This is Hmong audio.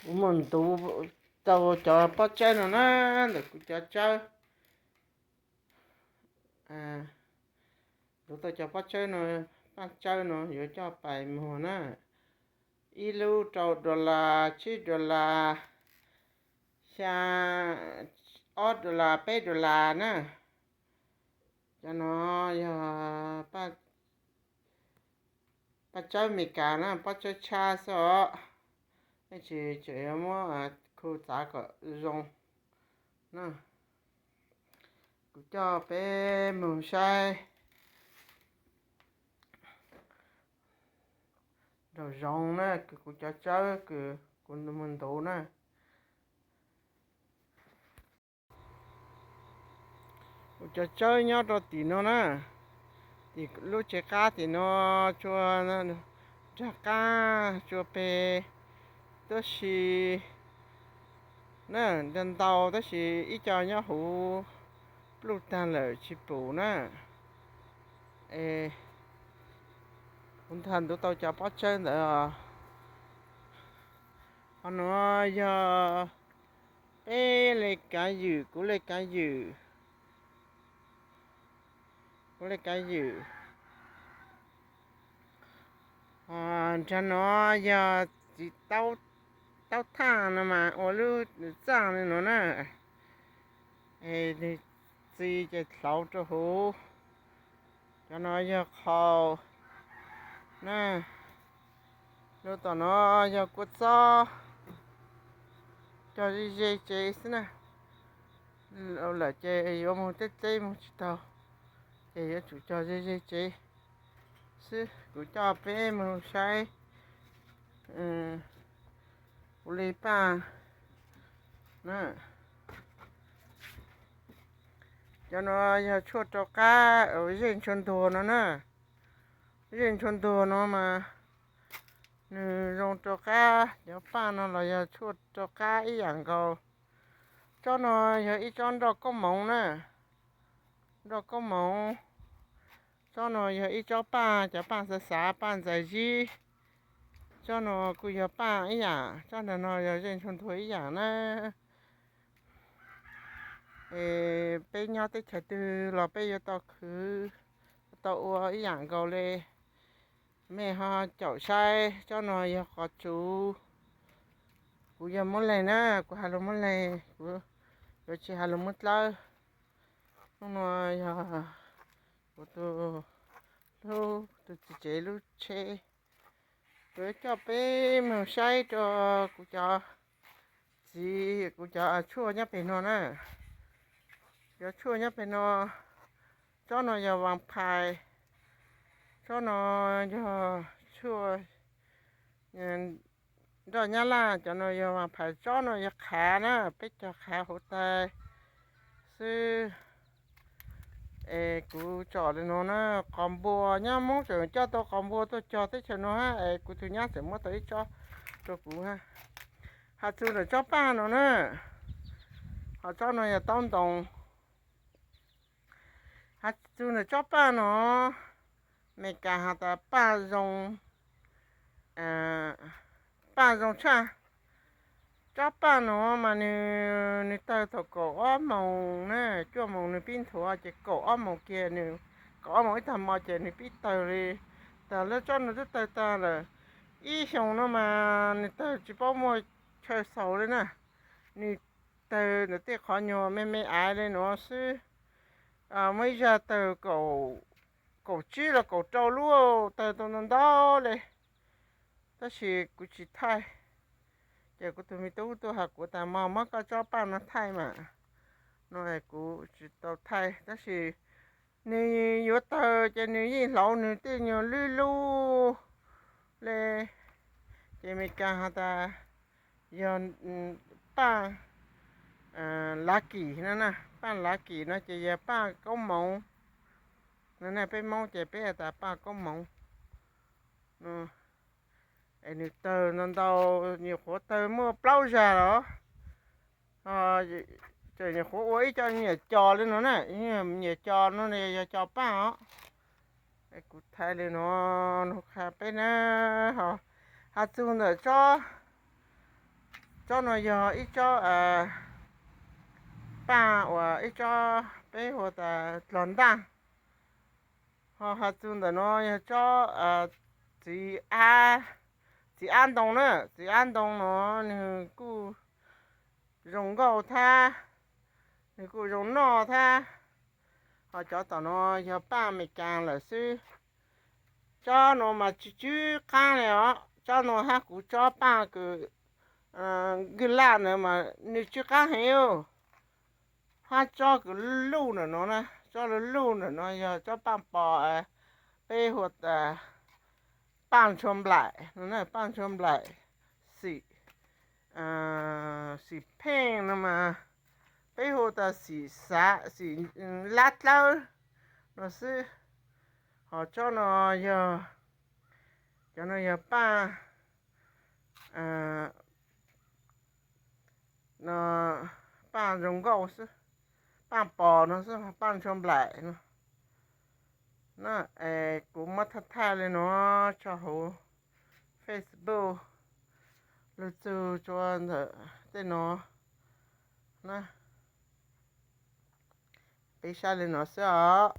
Kuv mus ntuv tau cov pob tsawb no na, ntawm kuv cov tsawb. Ntuv tau cov pob tsawb no, paj tsawb no yuav coj pais muag na. Ib lub rau dollar, tsib dollar, xya, ob dollar, peb dollar na. Cov no yog paj tsawb Amelikas na, pob tsawb tshab xwb os. Nej tsis tseem yuav muab khu txav kom zoo na. Kuv coj peb mus saib nraum zoov na, kuv cov tsawb kuv mus ntuv na. Kuv cov tsawb nyob rau tim no na, tim lub tsev qab tim no, tsua nrag qab tsua peg, tab sis na, ntau ntau tab sis ib co nyob huv pluj tag lawm tsis pum na. Es kuv ntag ntuv tau cov pob tsawb ntawd os. Qhov no yog peb le kav ywm, kuv le kav ywm, kuv le kav ywm. Nrag no yog txiv taub thaj no mas ua lub txaj li no na. Nws txi ces hlauv rau huv. Cov no yog qhaus na. Lub tom no yog kua txob, cog ze ze tsev xwb na. Lawm ces yuav mus tej teb mus tsis tau, ces yuav tsum cog ze ze tsev xwb. Kuv coj peb mus saib kuv li paj na. Cov no yog tshuaj rau qab, zej ntshua ntuag no na. Zej ntshua ntuag no mas nws zoo rau qab, cov paj no los yog tshuaj rau qab ib yam nkaus. Tsob no yog ib tsob nroj koob moov na, nroj koob moov. Tsob no yog ib tsob paj, cov paj xav xav, paj ntxais zib. Tsob no kuj yog paj ib yam, tsob ntawm no yog zej ntshua ntuag ib yam na. Es peb nyob teb chaws twg los peb yuav tau khwv, tau ua ib yam nkaus li. Mej ho caum saib, tsob no yog qos tsuv. Kuv yog muab leeg na, kuv hais lus muab leeg, kuv yuav tsis hais lus muab dlawb. Hnub no yog kuv tus hlub tus txiv tsev lub tsheb. Kuv coj peb mus saib rau kuv cov txiv, kuv cov tshuaj nyob pem no na. Cov tshuaj nyob pem no, tsob no yog vas phais, tsob no yog tshuaj nroj nyab laj, cov no yog vas phais, tsob no yog qhav na, peb cog qhav hauv tais xwb. Es kuv tsom li no na, qos npua, nyab Hmoob tseem coj tau qos npua tuaj cog teb chaws no hab, es kuv tus nyab tseem muab tau ib tsob rau kuv hab. Has txug ntawm tsob paj no na, ho tsob no yog taub ntoo. Has txug ntawm tsob paj no, Meskas has tas paj zoo, paj zoo tshaj. Tsob paj no mas nws, nws tawg thaum kaum ob moos na, cuaj moos nws pib nthuav ces kaum ob moos kiag nws, kaum ob moos ib tag hmo ces nws pib tawg li. Tas lawm, tsob no twb tawg tag lawm. Ib xyoos no mas nws tawg tsis paub muaj chaw xaus li na. Nws tawg ntawm tej qhov nyuag me me aiv li no xwb. Muaj ib zag tawg kaum tsib los kaum rau lub, tawg tau ntau ntau li. Tab sis kuv tsis thaij, ces kuv tus me tub tuaj has kuv tas mog, muab koj tsob paj no thaij mas, no kuv tsis tau thaij. Tab sis nws yuav tawg ces nws yeej hlauv nws tej nyuag lub lub li. Ces Meskas has tas yog paj lav kim no na, paj lav kim no ces yog paj koob moov no na, peb Hmoob ces peb has tas paj koob moov. Es nws tawg ntau ntau, nyuam qhuav tawg muaj plaub zag los, tseem nyuam qhuav ua ib co nyiam cos li no na, nyiam cos no yog cos paj os. Kuv thaij li no, no qha peb na, ho has txug ntawm tsob Tsob no yog ib tsob paaj uas ib tsob peb hu tas dlog ntaj. Ho has txug ntawm no yog tsob txiv, txiv ab ntoo na. Txiv ab ntoo no nws kuj zoo nkauj thab, nws kuj zoo noj thab. Ho cov tom no yog paaj Amelikas lawm xwb. Tsob no mas tsis tsw qaab li os. Tsob no hab kuv tsob paaj kws nkws laj na mas nws tsw qaab heev. Hab tsob kws luj ntawm no na, tsob luj luj ntawm no yog tsob paaj pos, peb hu tas paaj ntshua nplaim no, paaj ntshua nplaim, xim, xim pheej no mas peb hu tas xim xav, xim lab dlawb no xwb. Ho tsob no yog, cov no yog paaj, paaj zoo nkauj xwb, paaj pos no xwb, paaj ntshua nplaim no. Na, es kuv muab thaij thaij li no tso hauv Facebook, lug txug tsua ntawm tej no na. Peb saib li no xwb os.